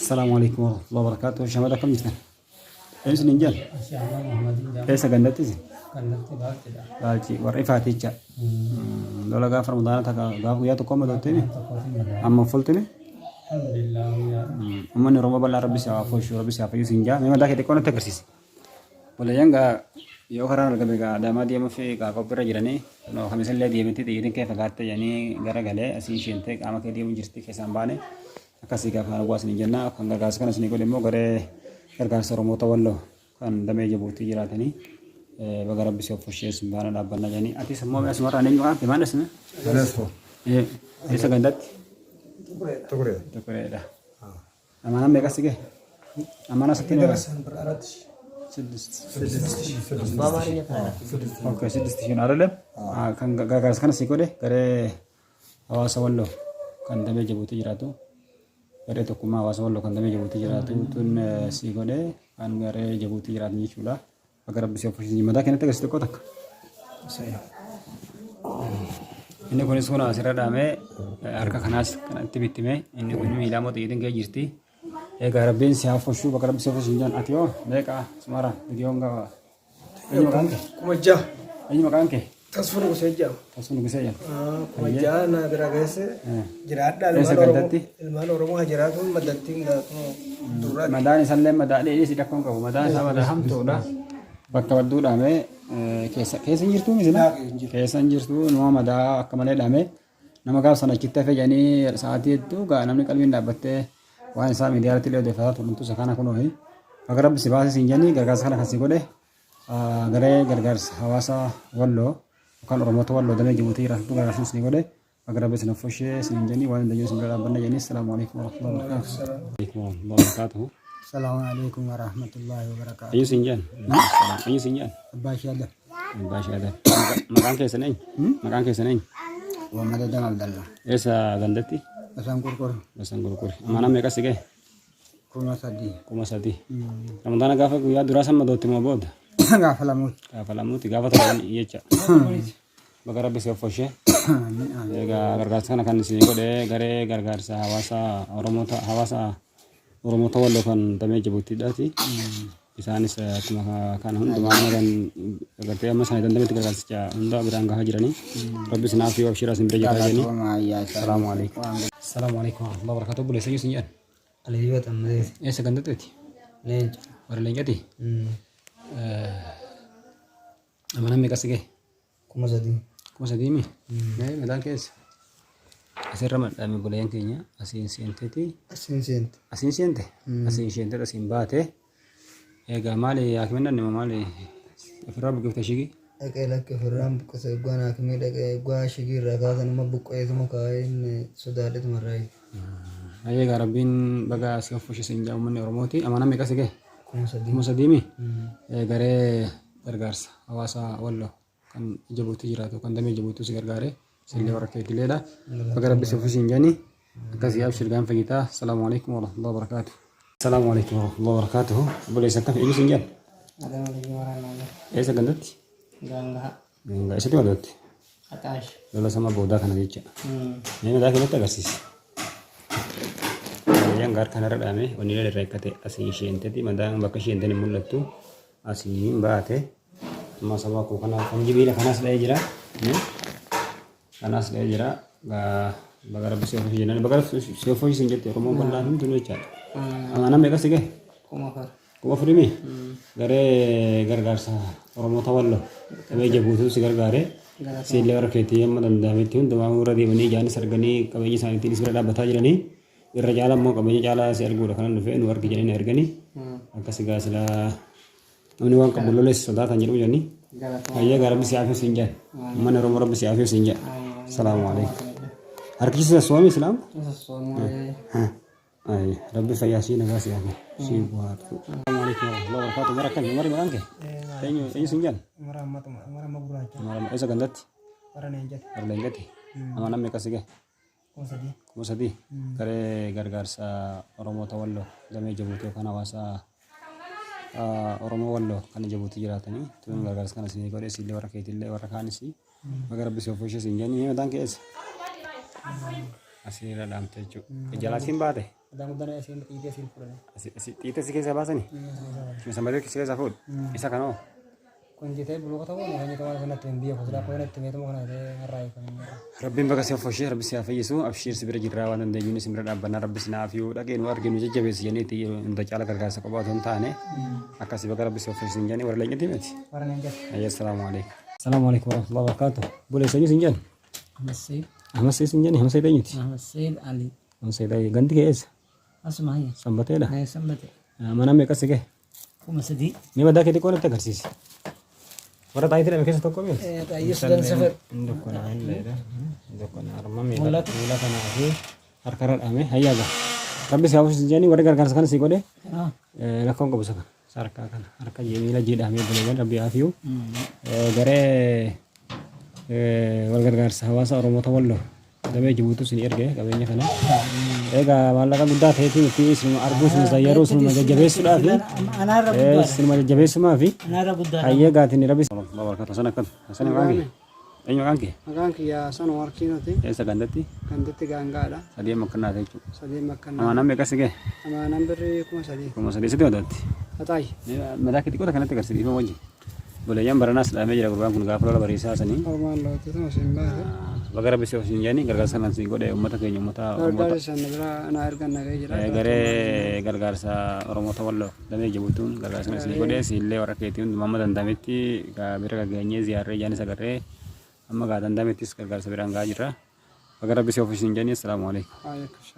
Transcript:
Assalaamu alaikum warahmatullahi wabarakatuh. Shamara akkam jirtan? Eenyu isin hin jedhan? Ashaama Muhammadin jedhama. Eessa gandatti isin? Gandatti Baalcidha. Baalchi warra ifaati jecha. Lola gaafa Ramadaana takka gaafa guyyaa tokko amma dottini Tokkootiin madaa'e. amma fultini. Alhamdulillah guyyaadha. Uummanni Oromoo bal'aa rabbi si haa fooshu rabbi si haa fayyu siin jaa. Mee mataa kee xiqqoo natti agarsiisi. Walayyaan gaa yoo karaan argame gaa Adaamaa deemuuf gaa qophiirra jiranii kunoo kamisallee deemiti xiyyiitiin kee fagaatte jedhanii gara galee asii isheentee qaama kee deemu jirti keessaan baane akkasii gaa kan dhugaa isin jenna kan gargaarsa kana isin godhe immoo garee gargaarsa Oromoota Walloo kan damee Jabuutii jiraatanii baga rabbi si offoshee isin baana dhaabbannaa jedhanii atis immoo asumarraan eenyu maqaan kee maal isme? Galasfo. Eessa gandatti? Tukureedha. Tukureedha. Amanaan meeqa si gahe? Amanaa sitti meeqa? ስድስት okay ስድስት ሺህ ነው አይደለም? Kan gargaarsa kana si godhe garee hawaasa Walloo kan damee Jabuutii jiraatu garee tokkummaa hawaasa Walloo kan damee Jabuutii jiraatu tun si godhe kan garee Jabuutii jiraatu jechuudha. Baga rabbi si offisii mataa keenyatti agarsiis xiqqoo takka. Inni kunis kun asirra dhaamee harka kanaas kanatti bittimee inni kun miilaa moo xiyyiitiin kee jirti. Egaa rabbiin si haa foshuu bakka rabbi si foshuu hin jaan ati hoo meeqa sumara viidiyoon gaba. Eenyu maqaan kee? 6000. Eenyu maqaan kee? Tasfuu Nugusee jedhama. Tasfuu Nugusee jedhama. 6000 na bira geesse jiraadha. Eessa Ilmaan Oromoo gandatti? Ilmaan Oromoo haa jiraatuun maddattiin gaafuma durraatti. Madaan isallee madaa dheedhii si dhakkoon qabu. Madaan isaa madaa hamtuudha. Bakka badduu dhaamee keessa keessa hin jirtuu misila? Keessa hin jirtuu nama madaa akka malee dhaamee nama gaaf sana achitti hafe jedhanii sa'aatii hedduu gaa namni qalbiin dhaabbattee waan isaa miidiyaa irratti illee odeeffataa turtu isa kana kunoo bakka rabbi si baase siin jedhanii gargaarsa kana kan si godhe garee gargaarsa hawaasa Walloo yookaan Oromoota Walloo damee Jibuutii jiraatu gargaarsa isin godhe baga rabbi isin affoshee isin jedhanii waan dandeenyu isin bira dhaabbanna jedhanii. Assalaamu alaikum warahmatullahi wabarakatuh. Wabarakatuh. Salaamu alaikum warahmatullahi wabarakatuh. Eenyu siin jedhan? Eenyu siin jedhan? Abbaa Shaada. Abbaa Shaada. Maqaan keessan eenyu? Maqaan keessan eenyu? Muhammad Adam Abdallah. Eessa gandatti? Basaan Qurqur. Basaan Qurqur. Amaanaa meeqa si gahe? 3000. 3000. Ramadaana gaafa guyyaa duraa san madootti moo booda? Gaafa lamuuti. Gaafa lamuuti gaafa torban jecha. Baga rabbi si offoshee. Amiin amiin. Egaa gargaarsa kana kan isin godhe garee gargaarsa hawaasa Oromoota hawaasa Oromoota Walloo kan damee Jibuutiidhaati. Isaanis akkuma kana hundumaa nama kan agartee amma isaanii dandametti gargaarsicha hunda biraan gahaa jiranii. Rabbi isin haafii abshiraa isin bira jirraa jedhanii. Galatoomaa ayyaa isaa. Salaamu alaikum. Salaamu alaikum warahmatullahi wabarakatuh. Obboleessa iyyuu isin jedhan. Aliyyuu Axammadeeti. Eessa gandatteeti? Leenca. Warra leencati? Amanaan meeqa si gahe? 3000. 3000 mi? Mee mataan keessa. Asirra madhaame obboleeyyan keenya asiin seenteeti. Asiin seente. Asiin seente? Asiin seente asiin baate. Egaa maali haakimiin dhanne moo maali ofirraa buqqifte shigii? Dhaqee lakki ofirraan buqqise eeggaan haakimii dhaqee eeggaa shigii irraa kaasan immoo buqqeetuma kaa'ee inni sodaadhetuma irraa hiike. Hayyee egaa rabbiin baga si offushe siin jaa uummanni Oromooti. Amanaa meeqa si gahe? 3000. 3000 mi? Garee gargaarsa hawaasa Walloo kan Jabuutii jiraatu kan damee Jabuutii si gargaare sillee warra keetileedha. Baga rabbi si offisiin jedhanii akkasii abshir gaan fayyitaa. Assalaamu alaikum warahmatullahi wabarakatuh. Assalaamu alaikum warahmatullahi wabarakatuh. Obboleessa akkam eenyu siin jedhan? Adama Liyyuu Waraanaa. Eessa gandatti? Gaangaha. Gangaa eessatti waldootti? Axaash. Lola sama boodaa kana jecha. Mee mataa keenyatti agarsiisi. Baay'een gaar kanarra dhaame wanni irra eeggate asii isheenteti madaan bakka isheenten hin mul'attu. Asiin baate amma saba koo kana kan jibiila kanas dha'ee jira. Kanas dha'ee jira. Baga rabbi si ofoshi jennaan baga rabbi si ofoshi sin jette Oromoon bal'aan hundinuu jechaadha. Amaanaa meeqa si gahe? 4000. 4000 mi? Garee gargaarsa Oromoota Walloo qabee jabuutu si gargaare. Siillee warra keetii amma danda'ametti hundumaa irra deemanii ijaanis arganii qabeenya isaaniitiinis bira dhaabbataa jiranii. Irra caala immoo qabeenya caalaa si arguudha kanan dhufee nu argi jedhanii na erganii. Akkas egaa silaa namni waan qabu loles sodaatan jedhu jedhanii. Hayyee egaa rabbi si haafiyuu siin jedhan. Uummanni Oromoo rabbi si haafiyuu siin jedha. Salaamu alaikum. Harkichi si sassoomii islaam? Rabbi fayyaa sii nagaa si haafiyuu. Sii bu'aatu. Salaamu alaikum warahmatullahi wabarakatuh. Bara akkami? Umari maqaan kee? Eenyu eenyu siin jedhan? Umar Ammatuma Umar Amma Gurraacha. Umar Amma eessa gandatti? Warra Leencati. Warra Leencati. Amma namni meeqa si gahe? 3000. 3000 garee gargaarsa Oromoota Walloo damee Jabuutii yookaan hawaasa Oromoo Walloo kan Jabuutii jiraatanii tuun gargaarsa kana isinii godhe isinillee warra keetiillee warra kaanis baga rabbi si ofuushee siin jenni. Mee mataan kee eessa? Asirra dhaamte jechuudha. Jalaa siin baate? Madaan guddaan asiin xiitee asiin fuudhani. Xiitee si keessaa baasani? Sanbatee si keessaa fuudhu? Isa kanoo? Kun jitee buluuqa ta'uu kan jitee waan sanatti hin biyya kuturaa kun itti meetuma kana ta'ee har'aa hiikamu. Rabbiin baga si hoffoshee, Rabbi si haa fayyisu. Abshiir, si bira jirraa, waan dandeenyuun si bira dhaabbannaa. Rabbi si naaf yoo dhaqee nu arginu jajjabeessi jennee hunda caala gargaarsa qophaa otoo hin taane akkasii baga Rabbi si hoffoshee hin jenne. Warra leencatti miti. Warra leencatti. Ayya, assalaamu alaikum. Assalaamu alaikum warahmatullahi wabarakatuh. Buleessa eenyu sin jennu? Ahmad Said. Ahmad Said sin jenni? Ahmad Said eenyuti? Ahmad Said Ali. Ahmad Said Ali. Gandi kee eessa? Asuma hayya. Sanbateedha? Hayya, Sanbate. Mana meeqa si gahe? 3000. Mee madaa kee xiqqoo natti agarsiisi. Warra xaayitii dhame keessa tokko miti? Xaayyee Sudan Safar. Inni tokko naa hin leedha. Inni tokko naa harma miila miila kanaa fi harkarra dhame hayyaa gaha. Rabbi si haa hojjetu jedhanii warri gargaarsa kana si godhe rakkoon qabu isa kana. Isa harkaa kana harka miila jiidhamee buleewwan Rabbi haa fiyu. Garee wal gargaarsa hawaasa Oromoota Walloo damee Jibuutu isin erge qabeenya kana. Egaa maallaqa guddaa ta'eetiin itti isinuma arguu, isinuma zayyaruu, isinuma jajjabeessuudhaaf, Anaarra guddaadha. isinuma jajjabeessumaa fi Anaarra guddaadha. Hayyee gaatiin Rabbi. Barakatu. Hasan akkam? Hasan, maqaan kee? Eenyu maqaan kee? Maqaan kiyya Hasan Warkiinoti. Eessa gandatti? Gandatti Gaangaadha. Sadii makkannaa ta'e jechuudha. Sadii makkannaa. Amaanaan meeqa si gahe? Amaanaan birrii 3000. 3000 sitti madaatti? Haxaayi. Madaa kee xiqqoota kanatti agarsiisi dhiifama wajjin. Buleeyyaan baranaas dhahamee jira gurbaan kun gaafa lola bariisaa sanii. Ormaan lootitu isin baate. Baga Rabbi si hin jedhani gargaarsa kanaan siin godhe uummata keenya, uummata Oromoota. Gargaarsa sana bira na ergan nagahee jira. Garee gargaarsa Oromoota Walloo damee Jibuutuun gargaarsa kana siin godhe. Siillee warra keetii hundumaa amma danda'ametti bira gageenyee ziyaarree ijaanis agarree amma gaa danda'amettis gargaarsa biraan gahaa jirra. Baga Rabbi si ofiis hin jedhani. Assalaamu alaikum. Waalaikum salaam.